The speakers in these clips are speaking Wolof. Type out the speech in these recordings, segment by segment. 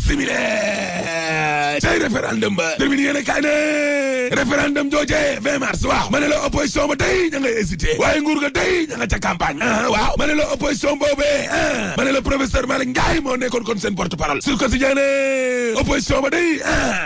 simile cay référendum ba termine yéene kaay ne référendum jooje 20 mars waaw ma ne la opposition ba day ña ngay hésité waaye nguur ga day ña nga ca campagne waaw ma ne la opposition boobee ma ne la professeur Malick Ndiaye moo nekkoon kon seen porte parole sur quotidien ne opposition ba day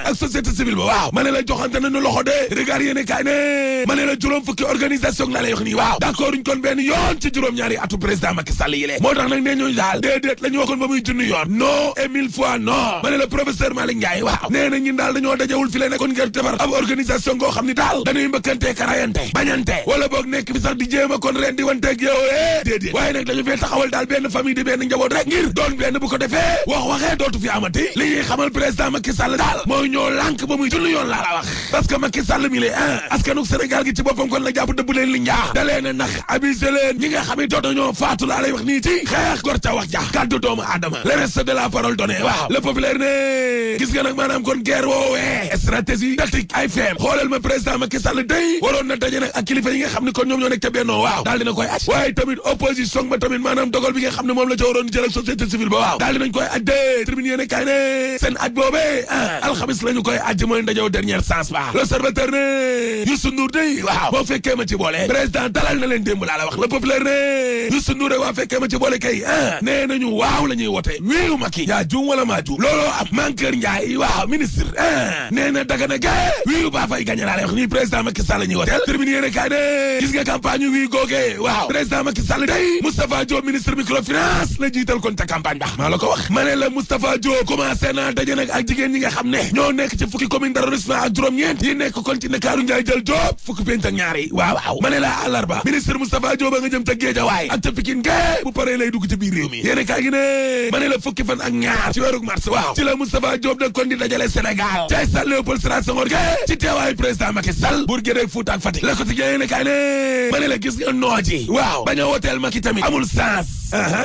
ak société civile ba waaw ma ne la joxante nañu loxo de regard yéene kaay ne ma ne la juróom fukki organisation laa lay wax nii waaw d'accord uñ kon benn yoon ci juróom-ñaari atu président Macky Sall yi lee moo tax nag nee ñooñu daal déedéet la ñu waxoon ba muy junni yoon non et 1000 fois non ma ne la professeur Malick Ndiaye waaw nee na ñun daal dañoo dajewul fi le nekkoon ngir defar ab organisation goo xam ni daal dañuy mbëkkante karayante bañante wala boog nekk fi sax di jéem a kon ren di wanteeg yow déedéet waaye nag dañu fee taxawal daal benn famille di benn njaboot rek ngir doon benn bu ko defee waxee dootu fi amati li ñuy xamal président Macky Sall daal mooy ñoo lànk ba muy junni yoon laa la wax parce que Macky Sall mi le askanuk Sénégal gi ci boppam kon la jàpp dëbb leen li njaa da leen a nax abusé leen ñi nga xam ne jot nañoo faatu laa lay wax nii ci xeex gor ca wax ja kàddu doomu aadama le reste de la parole donnée waaw le populaire ne gis nga nag maanaam kon guerre woowee stratégie tactique ay feem xoolal ma président Macky Sall day waroon na daje nag ak kilifa yi nga xam ne kon ñoom ñoo nekk ca bennoo waaw daal dina koy aj waaye tamit opposition ba tamit maanaam dogal bi nga xam ne moom la ca waroon jël ak société civile ba waaw daal dinañ koy aj de tribune yéene kaay ne seen aj boobee alxamis lañu koy aj mooy ndajew dernière chance ba l'observateur ne Youssou Ndour day waaw boo fekkee ma ci boole président dalal na leen démb laa la wax le populaire ne Youssou Ndour rek waa fekkee ma ci boole kay nee nañu waaw la ñuy wote wiiw Macky yaa juum wala maa juum looloo am Mankeur Ndiaye waaw ministre nee na Dagana Gueye wiiw baa fay gagné laa lay wax nii président Macky Sall la ñuy woteel termine yéene kaay ne gis nga campagne wii googee waaw président Macky Sall day Moustapha Diop ministre microfinance la jiital kon ta campagne ba maa la ko wax ma ne la Moustapha Diop commencé naa daje nag ak jigéen ñi nga xam ne ñoo nekk ci fukki commune d'arrondissement ak juróom-ñeent yi nekk kon ci Ndakaaru Ndiaye jël Diop fukki penc ak ñaar yi waaw ma ne la àllarba ministre Moustapha Diop a nga jëm ca Guédiawaye ak ca Pikine Gueye bu paree lay dugg ci biir réew mi yéene kaay gi ne ma ne la fukki fan ak ñaar ci weeru mars waaw ci la Moustapha Diop nag kon di dajale Sénégal ca stade Léopold Sédar Senghor Gueye ci teewaayu président Macky Sall pour Guédé Fouta ak Fatick la ko ci yéene kaay ne ma ne la gis nga noo ji waaw bañ a woteel Macky tamit amul sens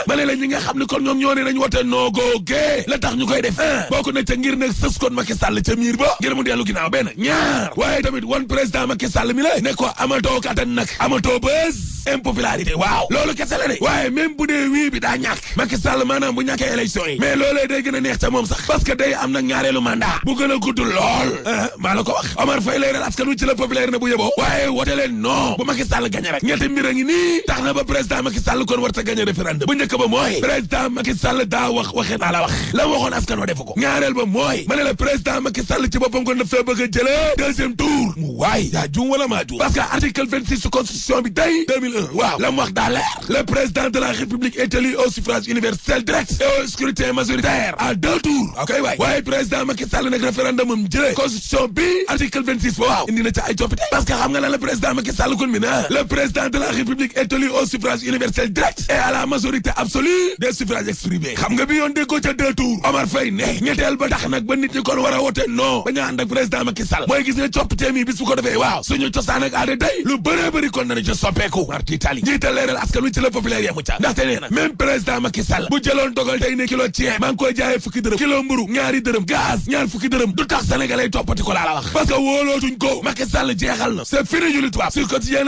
ma ne la ñi nga xam ne kon ñoom ñoo ne nañ wote noo googee la tax ñu koy def bokk na ca ngir nag sës kon Macky Sall ca miir ba ngir mu dellu ginnaaw benn ñaar waaye tamit wan président Macky Sall mi la ne ko amatoo kattan nag amatoo bës impopularité waaw loolu kese la de waaye même bu dee wii bi daa ñàkk Macky Sall maanaam bu ñàkkee élection yi mais loolee day gën a neex ca moom sax parce que day am nag ñaareelu mandat bu gën a gudd lool maa la ko wax Omar Faye lay ral askan wi ci la populaire ne bu yeboo waaye wote leen non bu Macky Sall gagné rek ñetti mbir a ngi nii tax na ba président Macky Sall kon war ta gagné référendum bu njëkk ba mooy président Macky Sall daa waxe naa la wax la waxoon askan wa defu ko ñaareel ba mooy ma ne la président Macky Sall ci boppam kon daf fee bëgg a jëlee deuxième tour mu waay yaa juum wala maa juum parce que article 26 su constitution bi day 2001 waaw la mu wax daa leer le président de la République est élu au suffrage universel direct et au scrutin majoritaire à 2 tours ok waay waaye président Macky Sall nag référendum am jëlee constitution bi article 26 ba waaw indi na ca ay coppite parce que xam nga lan la président Macky Sall kon mi na le président de la République est élu au suffrage universel direct et à la majorité absolue des suffrages exprimés xam nga bi yoon déggoo ca 2 tours Omar Faye ne ñetteel ba tax nag ba nit ñi kon war a wote non ba ñu ànd ak président Macky Sall mooy gis nga coppite mi bis bu ko defee waaw suñu cosaan ak aada day lu bëree bëri kon nañu ca soppeeku marti tali njiital leeral askan wi ci la populaire yemu ca ndaxte nee na même président Macky Sall bu jëloon dogal tey ne kilo ceeb maa ngi koy jaayee fukki dërëm kilo mburu ñaari dërëm gaz ñaar fukki dërëm du tax sénégalais toppati ko laa la wax parce que wóolootuñ ko Macky Sall jeexal na c'est fini ñu li tubaab sur quotidien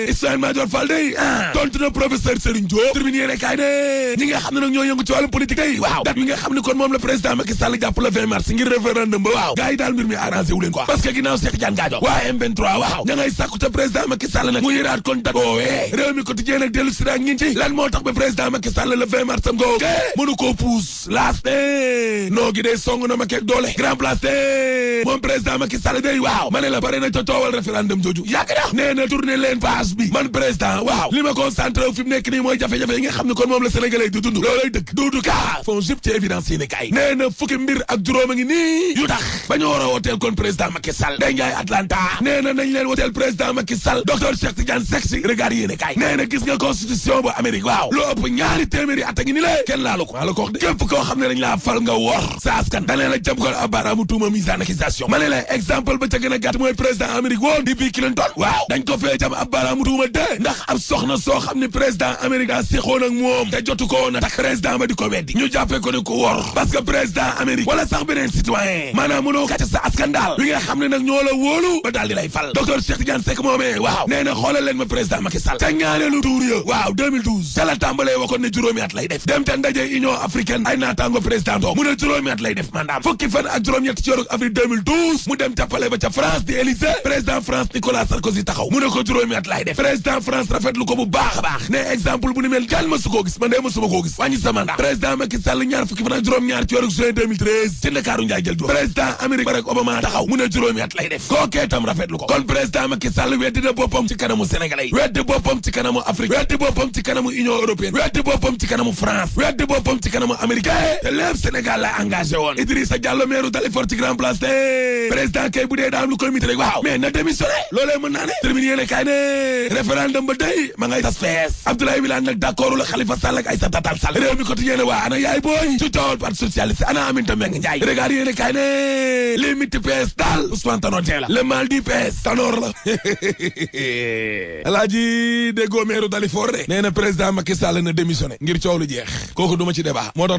Ismaïla Madior Fall day tontu na professeur Serigne Diop tribune yéene kaay ne ñi nga xam ne nag ñoo yëngu ci wàllum politique yi waaw date bi nga xam ne kon moom la président Macky Sall jàpp le 20 mars ngir référendum ba waaw gars yi daal mbir mi arrangé wu leen quoi parce que ginnaaw Cheikh Tidiane Gadio waa M23 waaw ña ngay sàkku ca président Macky Sall nag mu yëraat kon date boowee réew mi quotidien nag dellu si ngin ci lan moo tax ba président Macky Sall le 20 mars am ko mënu koo puus laas de noo gi dee song na Macky ak doole grand place de moom président Macky Sall day waaw ma ne la bare na ca toowal référendum jooju yàgg na nee na tourné leen page bi man président waaw li ma concentré wu fi mu nekk nii mooy jafe-jafe yi nga xam ne kon moom la sénégalais di dund loolay dëgg duudu kaa fon jëpp ci évidence yi ne kay nee na fukki mbir ak juróom a ngi nii yu tax ba ñu war a woteel kon président Macky Sall day njaay Atlanta nee na nañ leen woteel président Macky Sall docteur Cheikh Tidiane Seck si regard yéene kay nee na gis nga constitution bu Amérique waaw lu ëpp ñaari téeméeri at a ngi ni lée kenn laalu ko maa la ko wax de képp koo xam ne dañ laa fal nga wor sa askan da leen la jëm kon joxal ab baaraamu tuuma mise en accusation ma ne la exemple ba ca gën a gàtt mooy président Amérique woon di Bill Clinton waaw dañ ko fee jam ab baaraamu tuuma de ndax ab soxna soo xam ne président Amérique daa séqoon ak moom te jotu ko woon a tax président ba di ko weddi ñu jàppee ko ne ko wor parce que président Amérique wala sax beneen citoyen maanaam mënoo kàcc sa askan daal wi nga xam ne nag ñoo la wóolu ba daal di lay fal docteur Cheikh Tidiane Seck moomee waaw nee na xoolal leen ma président Macky Sall ca ñaareelu tuur ya waaw 2012 ca la tàmbalee waxoon ne juróomi at lay def dem ca ndaje Union africaine ay naataango président toog mu ne juróomi at lay def mandaam fukki fan ak juróom-ñett ci weeru avril 2012 mu dem ca palais ba ca France di Élysée président France Nicolas Sarkozy taxaw mu ne ko juróomi at lay def président France rafetlu ko bu baax a baax ne exemple bu ni mel kenn mësu koo gis man de mësuma koo gis wàññi sa mandat président Macky Sall ñaar fukki fan ak juróom-ñaar ci weeru juin 2013 ci Ndakaaru njaay jël juróom président Amérique Barack Obama taxaw mu ne juróomi at lay def kookee tam rafetlu ko kon président Macky Sall weddi na boppam ci kanamu Sénégalais yi weddi boppam ci kanamu Afrique weddi boppam ci kanamu Union européenne weddi boppam ci kanamu France weddi boppam ci kanamu américain te lépp Sénégal la engagé woon Idrissa Diallo maire Dalifort ci Grand Place te président kay bu dee daa am lu koy mit rek waaw mais na démissionné loolee mën naa ne terminé yéene kaay ne référendum ba tey ma ngay tas fees Abdoulaye Wilane nag d'accord la Khalifa Sall ak Aïssata Tall Sall réew mi quotidien ne waa ana yaay booy ci coowal parti socialiste ana Aminata Mbengue Ndiaye regarde yéene kaay ne li mitti PS daal Ousmane Tanor Dieng la le mal du PS Tanor la alaaji déggoo maire Dalifort de nee na président Macky Sall na démissionné ngir coow lu jeex kooku duma ci débat moo tax